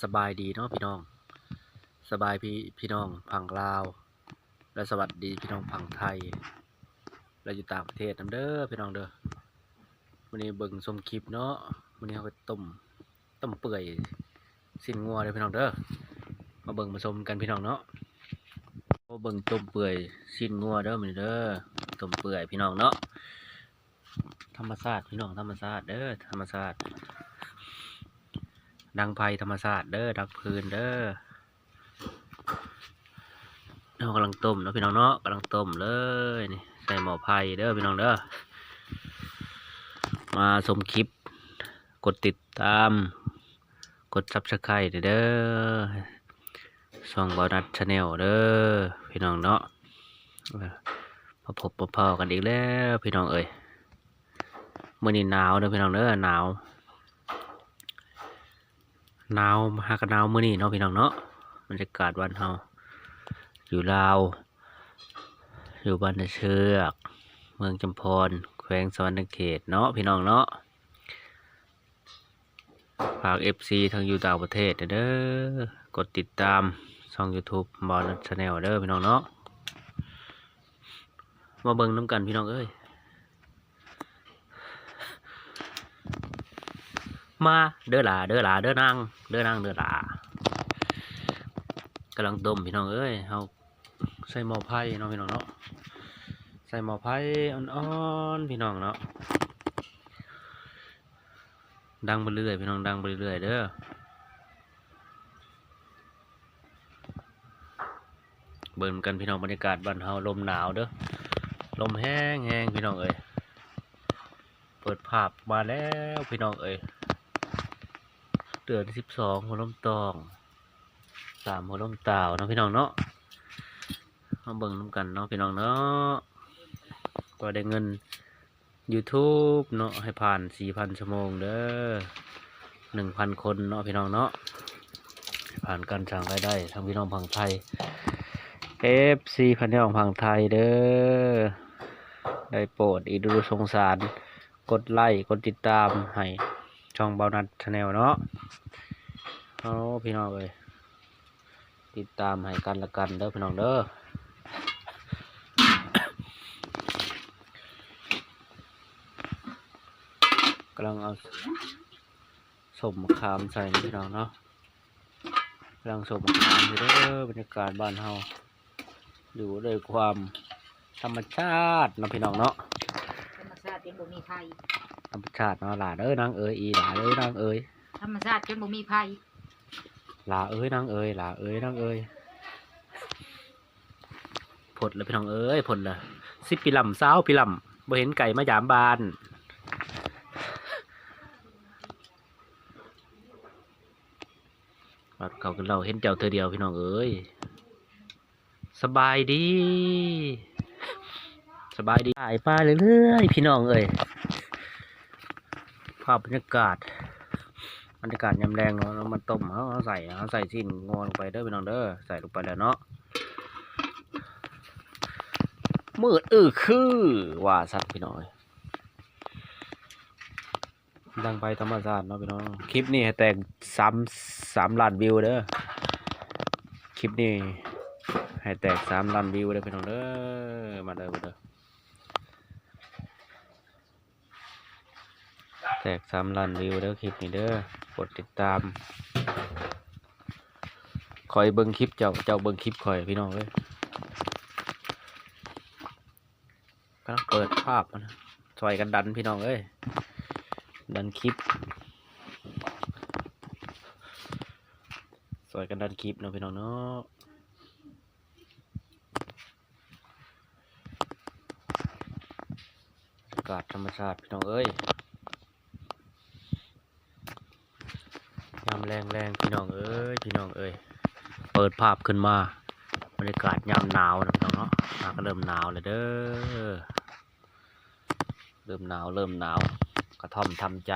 ສະບາຍດີເນາະພີ່ນ້ອງ, ສະບາຍດີພີ່ນ້ອງຝັ່ງລາວ ແລະ ສະຫວັດດີພີ່ນ້ອງຝັ່ງໄທ ແລະ ຢູ່ຕ່າງປະເທດນຳເດີພີ່ນ້ອງເດີ. ມື້ນີ້ເບິ່ງຊົມຄລິບເນາະ, ມື້ນີ້ເຮົາກໍຕົ້ມ ຕົ້ມເປື່ອຍຊີ້ນງົວເດີພີ່ນ້ອງເດີ. ມາເບິ່ງມາຊົມກັນພີ່ນ້ອງເນາະ, ມາເບິ່ງຕົ້ມເປື່ອຍຊີ້ນງົວເດີມື້ນີ້ເດີ. ຕົ້ມເປື່ອຍພີ່ນ້ອງເນາະ, ທຳມະຊາດພີ່ນ້ອງ, ທຳມະຊາດເດີ, ທຳມະຊາດ. ດັງໄຟທຳມະຊາດເດີ, ດັງຟືນເດີ. ເຮົາກຳລັງຕົ້ມເນາະພີ່ນ້ອງເນາະ, ກຳລັງຕົ້ມເລີຍນີ້, ໃສ່ໝໍ້ໄຟເດີພີ່ນ້ອງເດີ. ມາຊົມຄລິບ ກົດຕິດຕາມ ກົດ Subscribe ເດີ ຊ່ອງ Bonus Channel ເດີພີ່ນ້ອງເນາະ. ມາພົບມາພໍ້ກັນອີກແລ້ວພີ່ນ້ອງເອີຍ. ມື້ນີ້ໜາວເດີພີ່ນ້ອງເດີ, ໜາວ ໜາວ ຫາກະໜາວມື້ນີ້ເນາະພີ່ນ້ອງເນາະ. ບັນຍາກາດບ້ານເຮົາ ຢູ່ລາວ ຢູ່ບ້ານນາເຊືອກ ເມືອງຈຳພອນ ແຂວງສະຫວັນນະເຂດເນາະພີ່ນ້ອງເນາະ. ຝາກ ເອັຟຊີ ທັງຢູ່ຕ່າງປະເທດເດີ, ກົດຕິດຕາມຊ່ອງ YouTube Bonus Channel ເດີພີ່ນ້ອງເນາະ. ມາເບິ່ງນຳກັນພີ່ນ້ອງເອີຍ. ມາເດີຫຼ້າ ເດີຫຼ້າ ເດີນາງ ເດີນາງ ເດີຫຼ້າ. ກຳລັງຕົ້ມພີ່ນ້ອງເອີຍ, ເຮົາໃສ່ໝໍ້ໄຟເນາະພີ່ນ້ອງເນາະ, ໃສ່ໝໍ້ໄຟອ່ອນໆ ພີ່ນ້ອງເນາະ. ດັງໄປເລື້ອຍພີ່ນ້ອງ, ດັງໄປເລື້ອຍເດີ. ເບິ່ງກັນພີ່ນ້ອງ, ບັນຍາກາດບ້ານເຮົາ ລົມໜາວເດີ, ລົມແຮງໆ ພີ່ນ້ອງເອີຍ. ເປີດພາບມາແລ້ວພີ່ນ້ອງເອີຍ, ເດືອນສິບສອງ ຫົວລົມຕອງ ສາມ ຫົວລົມຕາວເນາະພີ່ນ້ອງເນາະ. ມາເບິ່ງນຳກັນເນາະພີ່ນ້ອງເນາະ, ກໍໄດ້ເງິນ YouTube ເນາະ ໃຫ້ຜ່ານສີ່ພັນຊົ່ວໂມງເດີ, ໜຶ່ງພັນຄົນເນາະພີ່ນ້ອງເນາະ, ໃຫ້ຜ່ານການສ້າງລາຍໄດ້ທັງພີ່ນ້ອງຝັ່ງໄທ ເອັຟຊີ ພີ່ນ້ອງຝັ່ງໄທເດີ. ໄດ້ໂປດອີກດູສງສານ ກົດໄລ ກົດຕິດຕາມໃຫ້ຊ່ອງ Bonus Channel ເນາະ. ເອົາ ພີ່ນ້ອງເອີຍ ຕິດຕາມໃຫ້ກັນລະກັນເດີພີ່ນ້ອງເດີ. ກຳລັງເອົາ ສົ້ມມະຂາມໃສ່ເນາະພີ່ນ້ອງເນາະ, ກຳລັງສົ້ມມະຂາມຢູ່ເດີ. ບັນຍາກາດບ້ານເຮົາຢູ່ດ້ວຍຄວາມທຳມະຊາດເນາະພີ່ນ້ອງເນາະ, ທຳມະຊາດຈົນບໍ່ມີໃຜ, ທຳມະຊາດເນາະ. ຫຼ້າເດີນາງເອີຍ, ອີຫຼ້າເດີນາງເອີຍ, ທຳມະຊາດຈົນບໍ່ມີໃຜ. ຫຼ້າເອີຍນາງເອີຍ, ຫຼ້າເອີຍນາງເອີຍ. ພົດລະພີ່ນ້ອງເອີຍ, ພົດລະ. ສິບປີລຳ ຊາວປີລຳ ບໍ່ເຫັນໄກ່ມາຢາມບ້ານ. ບາດເຂົາກິນເຫຼົ້າເຫັນເຈົ້າເທື່ອດຽວພີ່ນ້ອງເອີຍ. ສະບາຍດີ ສະບາຍດີ. ໄປເລື້ອຍໆ ພີ່ນ້ອງເອີຍ, ພາບບັນຍາກາດ ບັນຍາກາດຍາມແລງເນາະ. ເຮົາມາຕົ້ມ ເຮົາ ເຮົາໃສ່ ເຮົາໃສ່ຊີ້ນງົວລົງໄປເດີພີ່ນ້ອງເດີ, ໃສ່ລົງໄປແລ້ວເນາະ. ມືດອື້ອຄືວ່າຊັ້ນພີ່ນ້ອງເອີຍ. ດັງໄຟທຳມະຊາດເນາະພີ່ນ້ອງ. ຄລິບນີ້ໃຫ້ແຕກສາມ ສາມລ້ານວິວເດີ, ຄລິບນີ້ໃຫ້ແຕກສາມລ້ານວິວເດີພີ່ນ້ອງເດີ. ມາເດີ ມາເດີ. ແຕກສາມລ້ານວິວເດີຄລິບນີ້ເດີ, ກົດຕິດຕາມ. ຂ້ອຍເບິ່ງຄລິບເຈົ້າ, ເຈົ້າເບິ່ງຄລິບຂ້ອຍ ພີ່ນ້ອງເອີຍ. ກຳລັງເປີດພາບ, ຊ່ອຍກັນດັນພີ່ນ້ອງເອີຍ, ດັນຄລິບ, ຊ່ອຍກັນດັນຄລິບເນາະພີ່ນ້ອງເນາະ. ອາກາດທຳມະຊາດພີ່ນ້ອງເອີຍ, ຍາມແລງໆ ພີ່ນ້ອງເອີຍ, ພີ່ນ້ອງເອີຍ, ເປີດພາບຂຶ້ນມາ ບັນຍາກາດຍາມໜາວນະພີ່ນ້ອງເນາະ. ອາ ກໍເລີ່ມໜາວແລ້ວເດີ, ເລີ່ມໜາວ ເລີ່ມໜາວ, ກະທ່ອມທຳໃຈ.